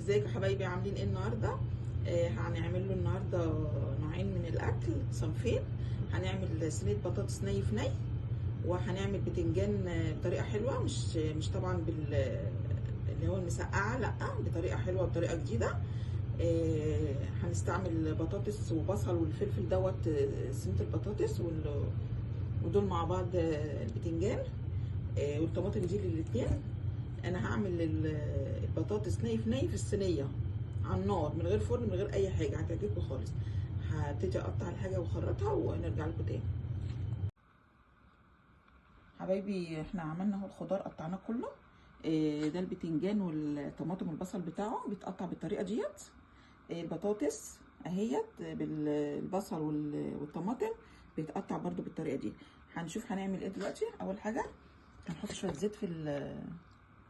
ازيكم يا حبايبي؟ عاملين ايه النهارده؟ هنعمل له النهارده نوعين من الاكل، صنفين. هنعمل صينية بطاطس ني في ني، وهنعمل بتنجان بطريقة حلوة، مش طبعا بال اللي هو المسقعه، لا بطريقة حلوة بطريقة جديدة. هنستعمل بطاطس وبصل والفلفل دوت، صينية البطاطس ودول مع بعض البتنجان والطماطم دي للاتنين. انا هعمل البطاطس ني في ني في الصينية على النار من غير فرن من غير اي حاجة، هتعجبكم خالص. هبتدي اقطع الحاجة واخرطها ونرجع لكم تاني. حبايبي احنا عملنا اهو الخضار قطعناه كله، ده البتنجان والطماطم والبصل بتاعه بيتقطع بالطريقة ديت. البطاطس اهيت بالبصل والطماطم بيتقطع برده بالطريقة دي. هنشوف هنعمل ايه دلوقتي. اول حاجة هنحط شوية زيت في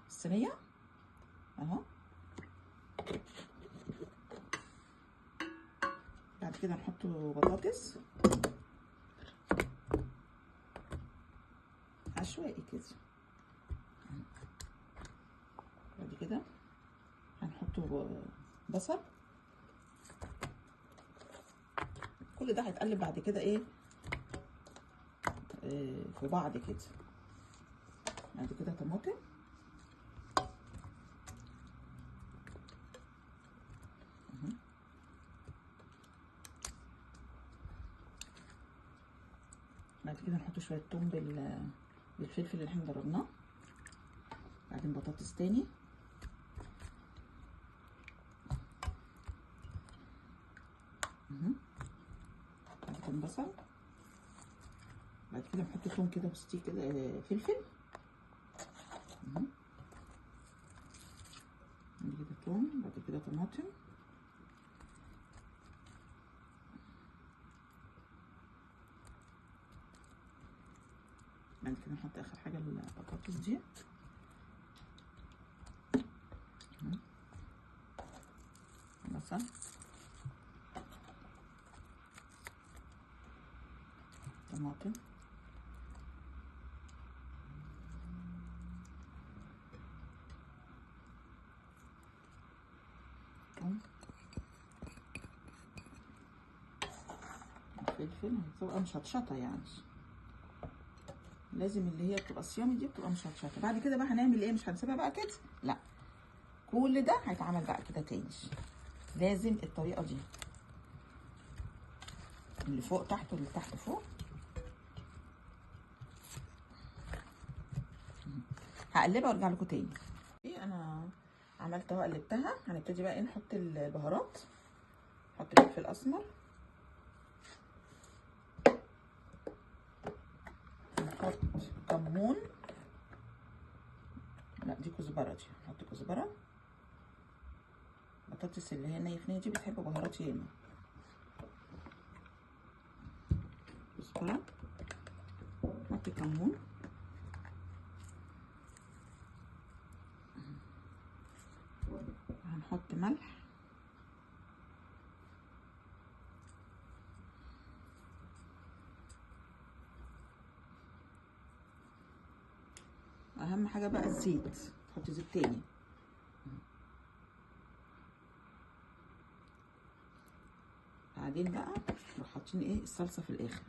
الصينية اهو، بعد كده نحط بطاطس عشوائي كده، بعد كده هنحط بصل. كل ده هيتقلب بعد كده ايه في بعض كده. بعد كده طماطم، بعد كده نحط شوية توم بالفلفل اللي احنا ضربناه، بعدين بطاطس تاني، بعد كده بصل، بعد كده نحط توم كده وسطية كده فلفل، بعد كده توم، بعد كده طماطم، بعد كده نحط اخر حاجة البطاطس دي. بصل، طماطم، توم، الفلفل. هتبقى مشطشطه يعني، لازم اللي هي بتبقى صيامي دي بتبقى مشطشطه. بعد كده بقى هنعمل ايه؟ مش هنسيبها بقى كده، لا كل ده هيتعمل بقى كده تاني، لازم الطريقة دي، اللي فوق تحت واللي تحت فوق. هقلبها وارجع لكم تاني. انا عملت اهو، قلبتها. هنبتدي بقى نحط البهارات، نحط فلفل اسمر، نحط كمون، لا دي كزبره، دي نحط كزبره. البطاطس اللي هي ني في ني دي بتحب بهارات ياما، كزبره، نحط كمون، هنحط ملح، اهم حاجة بقى الزيت، تحطي زيت تاني. بعدين بقى نروح حاطين ايه الصلصه في الاخر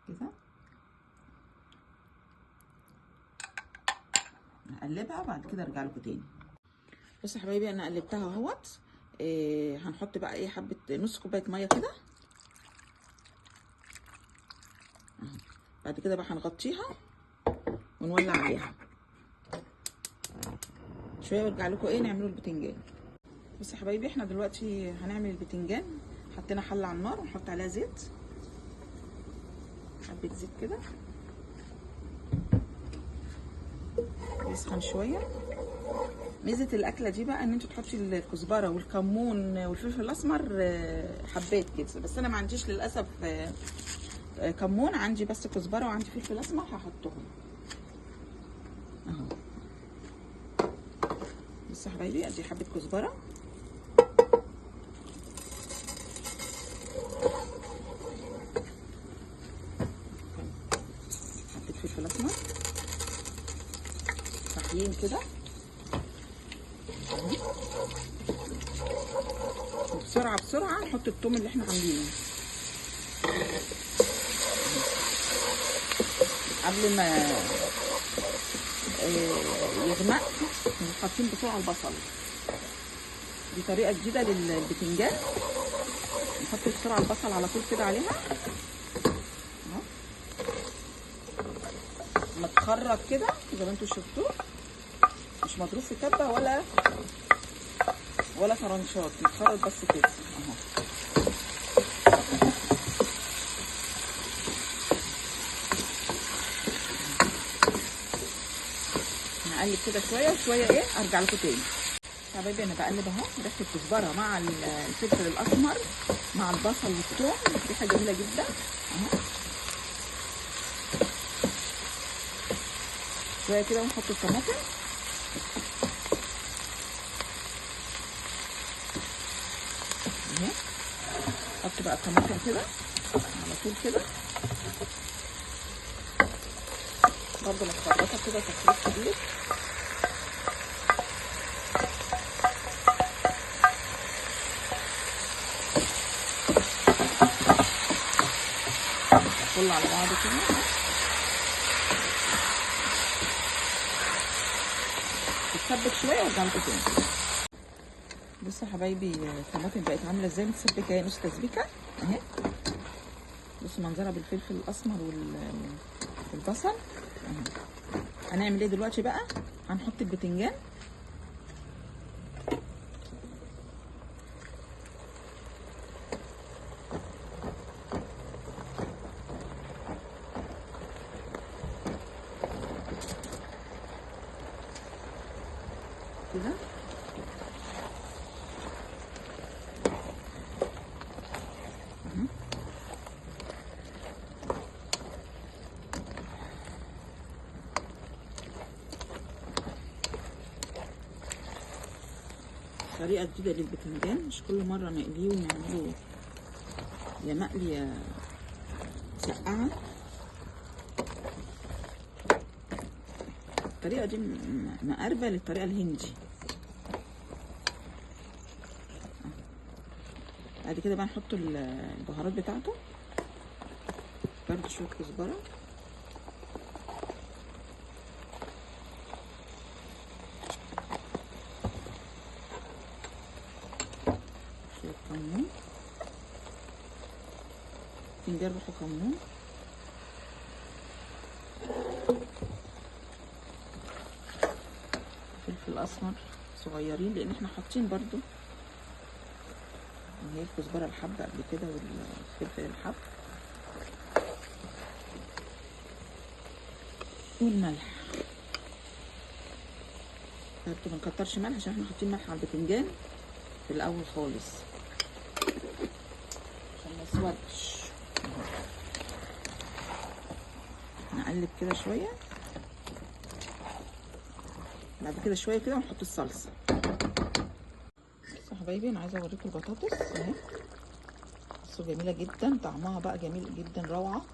كده، هقلبها وبعد كده ارجع لكم تاني. بصوا يا حبايبي انا قلبتها اهوت. هنحط بقى ايه حبه نص كوباية مية كده، بعد كده بقى هنغطيها ونولع عليها شوية وارجع لكم ايه نعمله البتنجان. بصوا يا حبايبي احنا دلوقتي هنعمل البتنجان. حطينا حله على النار ونحط عليها زيت، حبه زيت كده يسخن شوية. ميزة الاكلة دي بقى ان انتوا تحطي الكزبره والكمون والفلفل الاسمر حبات كده، بس انا ما عنديش للاسف كمون، عندي بس كزبره وعندي فلفل اسمر هحطهم اهو. بصوا يا حبايبي ادي حبه كزبره، حبه فلفل اسمر، صاحيين كده اهو. وبسرعة بسرعة نحط الثوم اللي احنا عاملينه قبل ما يغمق، حاطين بسرعة البصل. دي طريقه جديدة للبتنجان، نحط بسرعة البصل على طول كده عليها اهو، متخرط كده زي ما انتم شفتوه، مش مضروب في كبه ولا طرنشات، متخرط بس كده اهو. نقلب كده شوية وشوية ايه ارجع لكم تاني. حبايبي انا بقلب اهو، ريحه الكزبره مع الفلفل الاسمر مع البصل والثوم، ريحه جميلة جدا اهو. شوية كده ونحط الطماطم. اهي نحط بقى الطماطم كده على طول كده، برضه متخرطه كده تخريط كبير. كله على بعضه كده، تتسبك شوية وارجع لكم تاني. بصوا يا حبايبي الطماطم بقت عامله ازاي، متسبكه اهي، نص تسبيكه اهي. بصوا منظرها بالفلفل الاسمر والبصل اهي. هنعمل ايه دلوقتي بقى؟ هنحط البتنجان كده، طريقة جديدة للبتنجان، مش كل مرة نقليه ونعمله يا مقلي يا مسقعة. الطريقة دي مقاربة للطريقة الهندي. بعد كده بقى نحط البهارات بتاعته، برضه شوية كزبرة، شوية كمون، فنجان روحه كمون، فلفل اسمر صغيرين لان احنا حاطين برضو اللي هي الكزبره الحب قبل كده والفلفل الحب والملح. برضو ما نكترش ملح عشان احنا حاطين ملح على البتنجان في الاول خالص عشان ما يسودش. نقلب كده شوية، بعد كده شوية كده ونحط الصلصه. بصوا يا حبايبي انا عايزه اوريكم البطاطس اهي، بصوا جميلة جدا، طعمها بقى جميل جدا روعه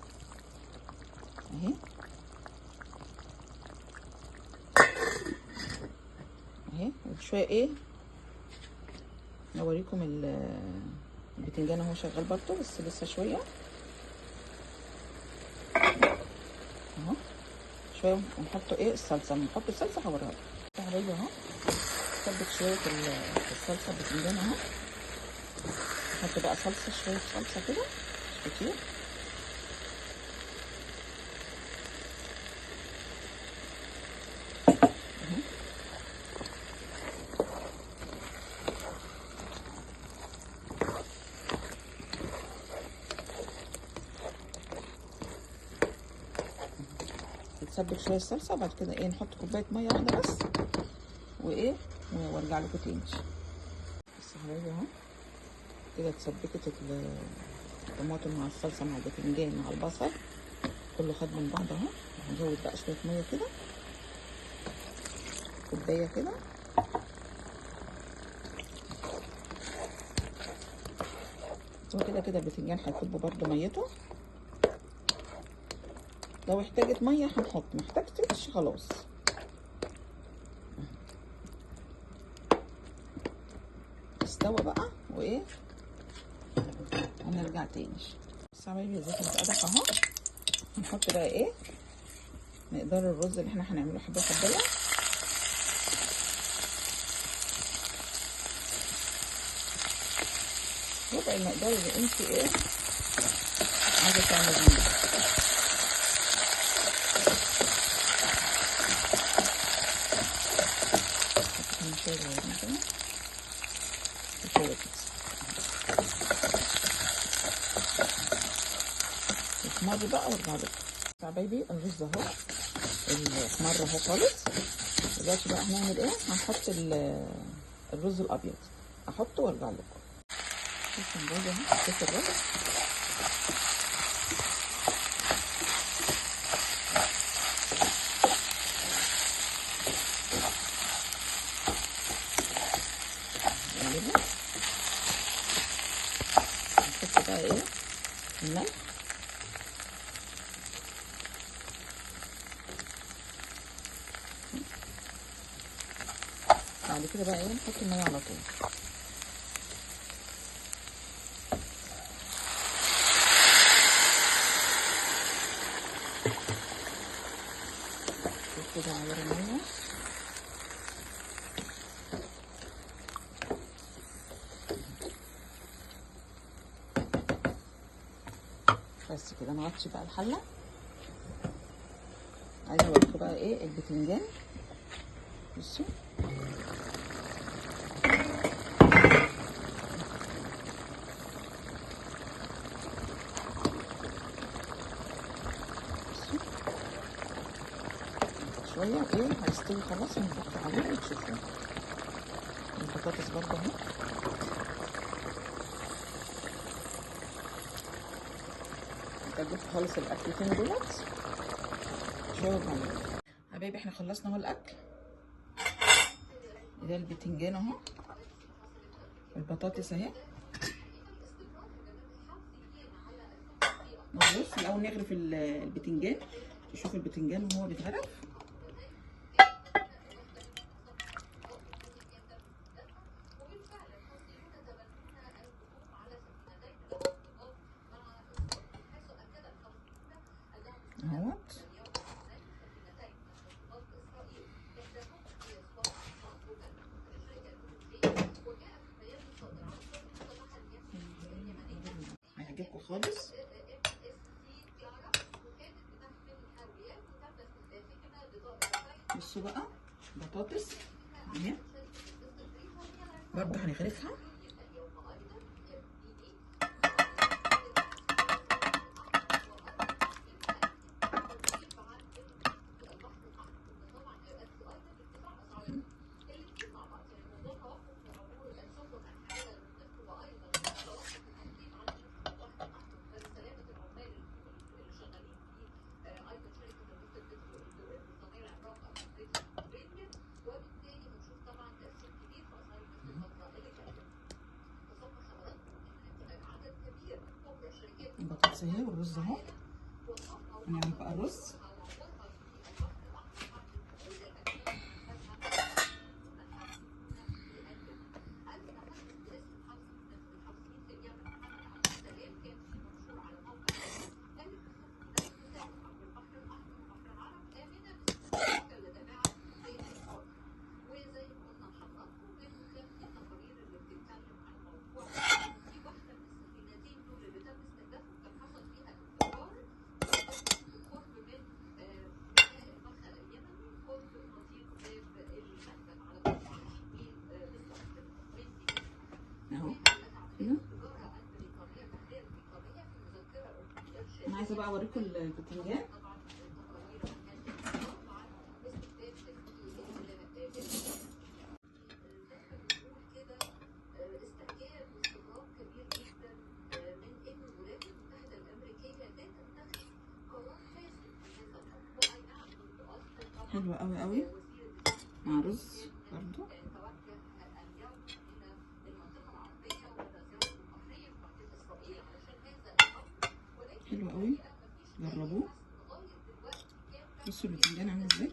اهي اهي. وشوية ايه اوريكم البتنجان اهو شغال برضه بس لسه شوية اهو، شوية ونحط ايه الصلصه. نحط الصلصه هوريها لكم يا حبايبي اهو. ثبت شوية الصلصه البتنجان اهو، نحط بقى صلصه، شوية صلصه كده مش كتير. تتسبك شوية الصلصه، وبعد كده ايه نحط كوباية مية واحدة بس وايه وارجع لكم تاني. بس يا حبايبي اهو كده اتسبكت الطماطم مع الصلصه مع البتنجان مع البصل، كله خد من بعض اهو. هنزود بقى شوية مية كده، كوباية كده، وكده كده البتنجان هيكب برده ميته. لو احتاجت مية هنحط، ما احتاجتش خلاص. استوى بقى وايه هنرجع تاني. بس يا حبايبي الزيت اتقدح اهو. هنحط بقى ايه مقدار الرز اللي احنا هنعمله حبه حبه. ربع المقدار اللي انت ايه عايزه تعمليه. شوية صغيرين كده وشوية كده احمر بقى وارجع لكم. حبايبي الرز اهو الاحمر اهو خالص. دلوقتي بقى هنعمل ايه؟ هنحط الرز الابيض، احطه وارجع لكم. شوفوا الرز اهو، حطيت الرز. نقلبه، نحط بقى ايه الملح، بعد كده بقى ايه نحط المية على طول. شوف كده عيار المية. بس كده نغطي بقى الحلة. عايزه اوريكم بقى ايه البتنجان. بصوا شوية ايه هيستوي خلاص، هنحط عليه وتشوفوه. البطاطس برضه اهي. هتعجبكم خالص الاكلتين دولت. شوية وبعمل حبايبي احنا خلصنا اهو الاكل. ده البتنجان اهو، البطاطس اهي. نبص الاول نغرف البتنجان، نشوف البتنجان وهو بيتغرف. اهوت هيعجبكم خالص. بصوا بقى بطاطس اهي برضه هنغرفها. البطاطس اهي والرز اهو. هنعمل بقى الرز. اهو كده. انا عايزه بقى اوريكم البتنجان. حلوة قوي قوي مع رز برضو. حلو قوي، جربوه. بصوا البتنجان عامل ازاي.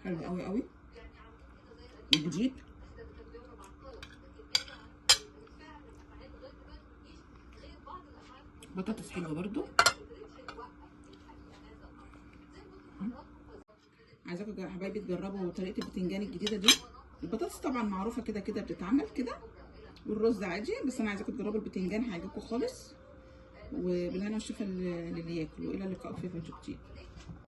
حلو قوي قوي وجديد. بطاطس حلوة برضو. عايزاكم يا حبايبي تجربوا طريقه البتنجان الجديدة دي. البطاطس طبعا معروفة كده كده بتتعمل كده، والرز عادي، بس انا عايزاكم تجربوا البتنجان هيعجبكم خالص. وبالهنا والشفا للي ياكل، والى اللقاء في فيديو جديد.